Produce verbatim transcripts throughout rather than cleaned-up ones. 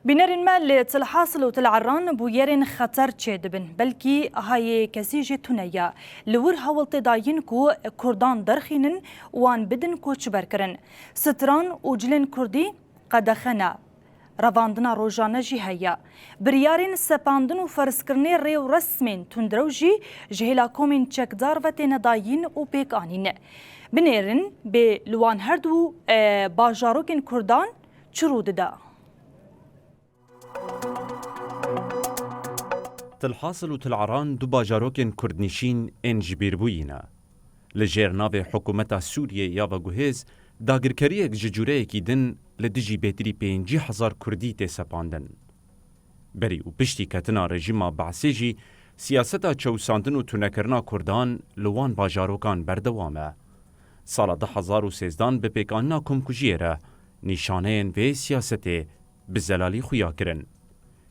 Bînerên me li Til Hasil û Til Eran bûyerên xeter çêdibin, belkî hayê kesî jî tune ye. Li wir hewl tê dayîn ku Kurdan derxînin, wan bidin koçberkirin. Stran û cilên Kurdî qedexe ne. Revandina rojane jî heye. Biryarên sepandin û ferzkirinê rê û resmên tundrew jî ji hêla komên çekdar ve têne dayîn û pêkanîn. Binêrin bê li wan her du, e, bajarokên Kurdan çi rû dide? Til Hasil û Til Eran du bajarokên kurdnîşîn ên ji bîrbûyî ne. Li jêr navê hikûmeta Sûriyê ya veguhêz, dagirkeriyek ji cûreyekî din li dijî bêtirî pêncî hezar kurdî tê sepandin. Berî û piştî ketina rejîma Be'sê jî siyaseta çewisandin û tunekirina kurdan li wan bajarokan berdewam e. Sala du hezar û sêzdan bi pêkanîna komkujiyê re nîşaneyên vê siyasetê bi zelalî xuya kirin.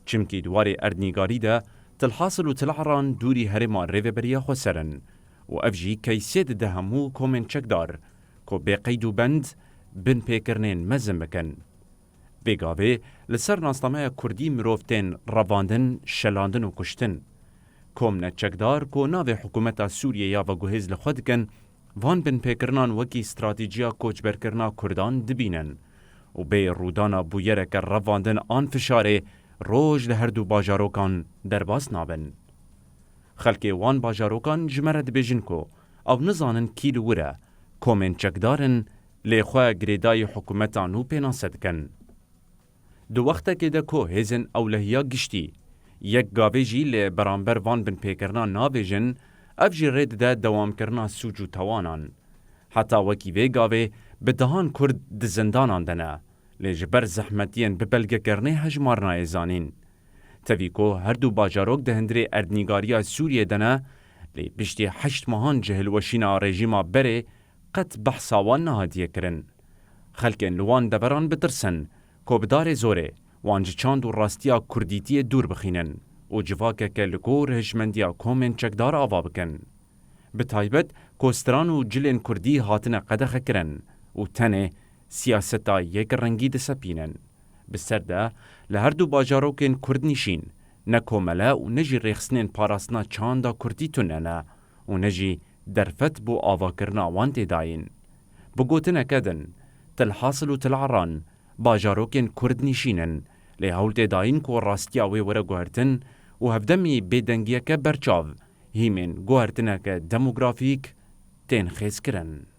Çimkî di warê erdnîgarî de Til Hasil û Til Eran dûrî herêma Rêveberiya Xweser in û ev jî keysê dide hemû komên çekdar ku bê qeyd û bend binpêkirinên mezin bikin. Vê gavê li ser nasnameya kurdî mirov tên revandin, şelandin û kuştin. Komne çekdar ku navê hikûmeta Sûriyê ya veguhêz li xwe dikin, van binpêkirinan wekî stratejiya koçberkirina kurdan dibînin û bê rûdana bûyereke revandin an fişarê roj li her du bajarokan derbas nabin. Xelkê wan bajarokan ji me re dibêjin ku ew nizanin kî li wir e, komên çekdar in, lê xwe girêdayî hikûmeta nû pênase dikin. Di wextekê de ku hêzên ewlehiya giştî yek gavê jî li beramber van binpêkirina navêjin, ev jî rê dide dewamkirina sûc û tawanan. Heta wekî vê gavê bi dehan Kurd di zindanan de ne, lê ji ber zehmetiyên bi belgekirinê hejmarnayê zanîn. Tevî ku her du bajarok di hundirê erdnîgariya Sûriyê de ne, lê piştî heşt mehan ji hilweşîna rejîma berê qet behsa wan nehatiye kirin. Xelkên li wan deveran bitirsin ku bi darê zorê wan ji çand û rastiya kurdîtiyê dûr bixînin û civakeke li gor hişmendiya komên çekdar ava bikin. Bi taybet ku stran û cilên kurdî hatine qedexekirin û tenê siyaseta yekrengî disepînin. Bi ser de li her du bajarokên kurdnîşîn ne komele û ne jî rêxistinên parastina çanda kurdî tune ne û ne jî derfet bo avakirina wan tê dayîn. Bi gotineke din, Til Hasil û Til Eran bajarokên kurdnîşîn in, lê hewl tê dayîn ku rastiya wê were guhertin û hevdemî bêdengiyeke berçav hîmên guhertineke demografîk tên xêzkirin.